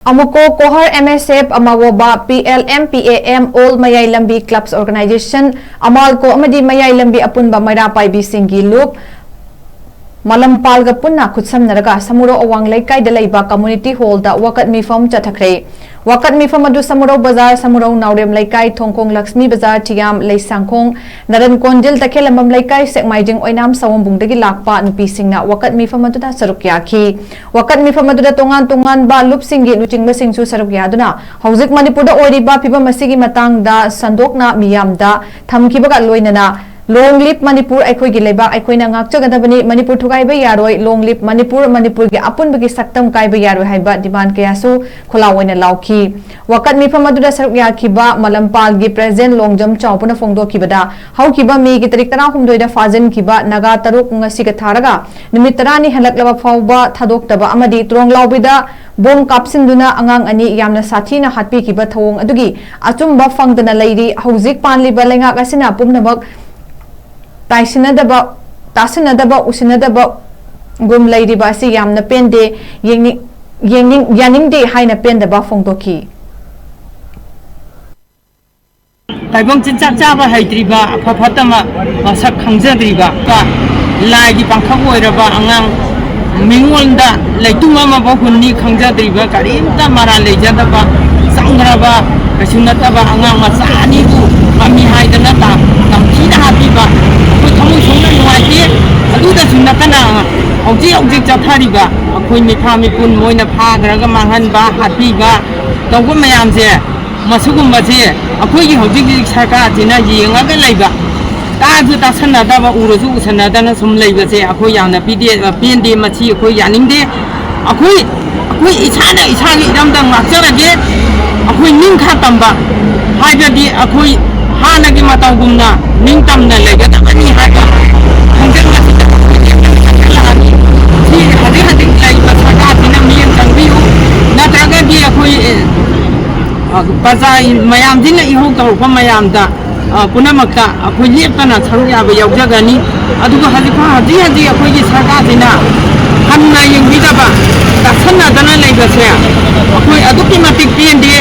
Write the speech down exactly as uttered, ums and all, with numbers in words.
ꯑꯃꯨꯀꯣ ꯀꯣꯍꯔ, M S F ꯑꯃꯥꯋꯣꯕꯥ, P L M P A M, All ꯃꯌꯥꯏ ꯂꯝꯕꯤ Clubs Organization, ꯑꯃꯥꯜꯀꯣ ꯑꯃꯗꯤ ꯃꯌꯥꯏ ꯂꯝꯕꯤ ꯑꯄꯨꯟꯕ ꯃꯩꯔꯥ ꯄꯥꯏꯕꯤꯁꯤꯡꯒꯤ ꯂꯨꯞ ꯃꯂꯝꯄꯥꯜꯒ ꯄꯨꯟꯅ ꯈꯨꯠꯁꯝꯅꯔꯒ ꯁꯃꯨꯔꯧ ꯑꯋꯥꯡ ꯂꯩꯀꯥꯏꯗ ꯂꯩꯕ Community Hallꯗ ꯋꯥꯀꯠ ꯃꯤꯐꯝ ꯆꯠꯊꯈ꯭ꯔꯦ꯫ ꯋꯥꯀꯠ ꯃꯤꯐꯝ ꯑꯗꯨ ꯁꯃꯨꯔꯧ ꯕꯖꯥꯔ, ꯁꯃꯨꯔꯧ ꯅꯥꯎꯔꯦꯝ ꯂꯩꯀꯥꯏ, ꯊꯣꯡꯈꯣꯡ ꯂꯛꯁꯃꯤ ꯕꯖꯥꯔ, ꯊꯤꯌꯥꯝ, ꯂꯩꯁꯥꯡꯈꯣꯡ, ꯅꯔꯟ ꯀꯣꯟꯖꯤꯜ, ꯇꯈꯦꯜꯂꯝꯕꯝ ꯂꯩꯀꯥꯏ, ꯁꯦꯛꯃꯥꯏꯖꯤꯡ ꯑꯣꯏꯅꯥꯝ ꯁꯑꯣꯝꯕꯨꯡꯗꯒꯤ ꯂꯥꯛꯄ ꯅꯨꯄꯤꯁꯤꯡꯅ ꯋꯥꯀꯠ ꯃꯤꯐꯝ ꯑꯗꯨꯗ ꯁꯔꯨꯛ ꯌꯥꯈꯤ꯫ ꯋꯥꯀꯠ ꯃꯤꯐꯝ ꯑꯗꯨꯗ ꯇꯣꯉꯥꯟ ꯇꯣꯉꯥꯟꯕ ꯂꯨꯞꯁꯤꯡꯒꯤ ꯂꯨꯆꯤꯡꯕꯁꯤꯡꯁꯨ ꯁꯔꯨꯛ ꯌꯥꯗꯨꯅ ꯍꯧꯖꯤꯛ ꯃꯅꯤꯄꯨꯔꯗ ꯑꯣꯏꯔꯤꯕ ꯐꯤꯕꯝ ꯑꯁꯤꯒꯤ ꯃꯇꯥꯡꯗ ꯁꯟꯗꯣꯛꯅ ꯃꯤꯌꯥꯝꯗ ꯊꯝꯈꯤꯕꯒ ꯂꯣꯏꯅꯅ Long live ꯃꯅꯤꯄꯨꯔ, ꯑꯩꯈꯣꯏꯒꯤ ꯂꯩꯕꯥꯛ ꯑꯩꯈꯣꯏꯅ ꯉꯥꯛꯆꯒꯗꯕꯅꯤ, ꯃꯅꯤꯄꯨꯔ ꯊꯨꯒꯥꯏꯕ ꯌꯥꯔꯣꯏ, Long live ꯃꯅꯤꯄꯨꯔ, ꯃꯅꯤꯄꯨꯔꯒꯤ ꯑꯄꯨꯟꯕꯒꯤ ꯁꯛꯇꯝ ꯀꯥꯏꯕ ꯌꯥꯔꯣꯏ ꯍꯥꯏꯕ demand ꯀꯌꯥꯁꯨ ꯈꯣꯜꯂꯥꯎ ꯑꯣꯏꯅ ꯂꯥꯎꯈꯤ꯫ ꯋꯥꯀꯠ ꯃꯤꯐꯝ ꯑꯗꯨꯗ ꯁꯔꯨꯛ ꯌꯥꯈꯤꯕ ꯃꯂꯝꯄꯥꯜꯒꯤ President ꯂꯣꯡꯖꯝ ꯆꯥꯎꯕꯅ ꯐꯣꯡꯗꯣꯛꯈꯤꯕꯗ, ꯍꯧꯈꯤꯕ ꯃꯦꯒꯤ ꯇꯥꯔꯤꯛ ꯇꯔꯥꯍꯨꯝꯗꯣꯏꯗ ꯐꯥꯖꯤꯟꯈꯤꯕ ꯅꯥꯒꯥ ꯇꯔꯨꯛ ꯉꯁꯤꯒ ꯊꯥꯔꯒ ꯅꯨꯃꯤꯠ ꯇꯔꯥꯅꯤ ꯍꯜꯂꯛꯂꯕ ꯐꯥꯎꯕ ꯊꯥꯗꯣꯛꯇꯕ ꯑꯃꯗꯤ ꯇ꯭ꯔꯣꯡꯂꯥꯎꯕꯤꯗ ꯕꯣꯝ ꯀꯥꯞꯁꯤꯟꯗꯨꯅ ꯑꯉꯥꯡ ꯑꯅꯤ ꯌꯥꯝꯅ ꯁꯥꯊꯤꯅ ꯍꯥꯠꯄꯤꯈꯤꯕ ꯊꯧꯑꯣꯡ ꯑꯗꯨꯒꯤ ꯑꯆꯨꯝꯕ ꯐꯪꯗꯅ ꯂꯩꯔꯤ꯫ ꯍꯧꯖꯤꯛ ꯄꯥꯟꯂꯤꯕ ꯂꯩꯉꯥꯛ ꯑꯁꯤꯅ ꯄꯨꯝꯅꯃꯛ ꯇꯥꯏꯁꯤꯟꯅꯗꯕ, ꯇꯥꯁꯤꯟꯅꯗꯕ, ꯎꯁꯤꯟꯅꯗꯕꯒꯨꯝ ꯂꯩꯔꯤꯕ ꯑꯁꯤ ꯌꯥꯝꯅ ꯄꯦꯟꯗꯦ, ꯌꯦꯡꯅꯤꯡ-, ꯌꯦꯡꯅꯤꯡ-, ꯌꯥꯅꯤꯡꯗꯦ ꯍꯥꯏꯅ ꯄꯦꯟꯗꯕ ꯐꯣꯡꯗꯣꯛꯈꯤ꯫ ꯇꯥꯏꯕꯪ ꯆꯤꯟꯖꯥꯛ ꯆꯥꯕ ꯍꯩꯇ꯭ꯔꯤꯕ, ꯑꯐ ꯐꯠꯇ ꯃ-, ꯃꯁꯛ ꯈꯪꯖꯗ꯭ꯔꯤꯕ, ꯂꯥꯏꯒꯤ ꯄꯥꯡꯈꯛ ꯑꯣꯏꯔꯕ ꯑꯉꯥꯡ, ꯃꯤꯉꯣꯟꯗ ꯂꯩꯇꯨꯝ ꯑꯃꯐꯥꯎ ꯍꯨꯟꯅꯤ ꯈꯪꯖꯗ꯭ꯔꯤꯕ, ꯀꯔꯤꯝꯇ ꯃꯔꯥꯜ ꯂꯩꯖꯗꯕ, ꯆꯪꯈ꯭ꯔꯕ ꯀꯩꯁꯨ ꯅꯠꯇꯕ ꯑꯉꯥꯡ ꯃꯆꯥ ꯑꯅꯤꯕꯨ ꯃꯃꯤ ꯍꯥꯏꯗꯅ ꯇ-, ꯇꯝꯊꯤꯅ ꯍꯥꯠꯄꯤꯕ, ꯑꯩꯈꯣꯏ ꯊꯃꯣꯏ ꯁꯣꯛꯅ ꯅꯨꯡꯉꯥꯏꯇꯦ꯫ ꯑꯗꯨꯗꯁꯨ ꯅꯠꯇꯅ ꯍꯧꯖꯤꯛ ꯍꯧꯖꯤꯛ ꯆꯠꯊꯔꯤꯕ ꯑꯩꯈꯣꯏ ꯃꯤꯐꯥ ꯃꯤꯄꯨꯟ ꯃꯣꯏꯅ ꯐꯥꯈ꯭ꯔꯒ ꯃꯥꯡꯍꯟꯕ, ꯍꯥꯠꯄꯤꯕ ꯇꯧꯕ ꯃꯌꯥꯝꯁꯦ, ꯃꯁꯤꯒꯨꯝꯕꯁꯤ ꯑꯩꯈꯣꯏꯒꯤ ꯍꯧꯖꯤꯛ ꯍꯧꯖꯤꯛ ꯁꯔꯀꯥꯔꯁꯤꯅ ꯌꯦꯡꯉꯒ ꯂꯩꯕ, ꯇꯥꯁꯨ ꯇꯥꯁꯟꯅꯗꯕ, ꯎꯔꯁꯨ ꯎꯁꯟꯅꯗꯅ ꯁꯨꯝ ꯂꯩꯕꯁꯦ ꯑꯩꯈꯣꯏ ꯌꯥꯝꯅ ꯄꯤꯗꯦ-, ꯄꯦꯟꯗꯦ꯫ ꯃꯁꯤ ꯑꯩꯈꯣꯏ ꯌꯥꯅꯤꯡꯗꯦ꯫ ꯑꯩꯈꯣꯏ, ꯑꯩꯈꯣꯏ ꯏꯁꯥꯅ ꯏꯁꯥꯒꯤ ꯏꯔꯝꯗꯝ ꯉꯥꯛꯆꯔꯒꯦ꯫ ꯑꯩꯈꯣꯏ ꯅꯤꯡꯈꯥ ꯇꯝꯕ ꯍꯥꯏꯕꯗꯤ ꯑꯩꯈꯣꯏ ꯍꯥꯟꯅꯒꯤ ꯃꯇꯧꯒꯨꯝꯅ ꯅꯤꯡꯇꯝꯅ ꯂꯩꯒꯗꯕꯅꯤ ꯍꯥꯏꯕ ꯈꯣꯡꯖꯪ ꯑꯁꯤꯗ ꯁꯤ ꯍꯧꯖꯤꯛ ꯍꯧꯖꯤꯛ ꯂꯩꯔꯤꯕ ꯁꯔꯀꯥꯔꯁꯤꯅ ꯃꯤꯠꯌꯦꯡ ꯆꯪꯕꯤꯌꯨ꯫ ꯅꯠꯇ꯭ꯔꯒꯗꯤ ꯑꯩꯈꯣꯏ, ꯑ, ꯄ꯭ꯔꯖꯥ ꯃꯌꯥꯝꯁꯤꯅ ꯏꯍꯧ ꯇꯧꯔꯛꯄ ꯃꯌꯥꯝꯗ ꯑ, ꯄꯨꯝꯅꯃꯛꯇ ꯑꯩꯈꯣꯏ ꯂꯦꯞꯇꯅ ꯁꯔꯨꯛ ꯌꯥꯕ ꯌꯥꯎꯖꯒꯅꯤ꯫ ꯑꯗꯨꯒ ꯍꯧꯖꯤꯛ ꯐꯥꯎ, ꯍꯧꯖꯤꯛ ꯍꯧꯖꯤꯛ ꯑꯩꯈꯣꯏꯒꯤ ꯁꯔꯀꯥꯔꯁꯤꯅ ꯍꯟꯅ ꯌꯦꯡꯕꯤꯗꯕ, ꯇꯥꯁꯟꯅꯗꯅ ꯂꯩꯕꯁꯦ ꯑꯩꯈꯣꯏ ꯑꯗꯨꯛꯀꯤ ꯃꯇꯤꯛ ꯄꯦꯟꯗꯦ꯫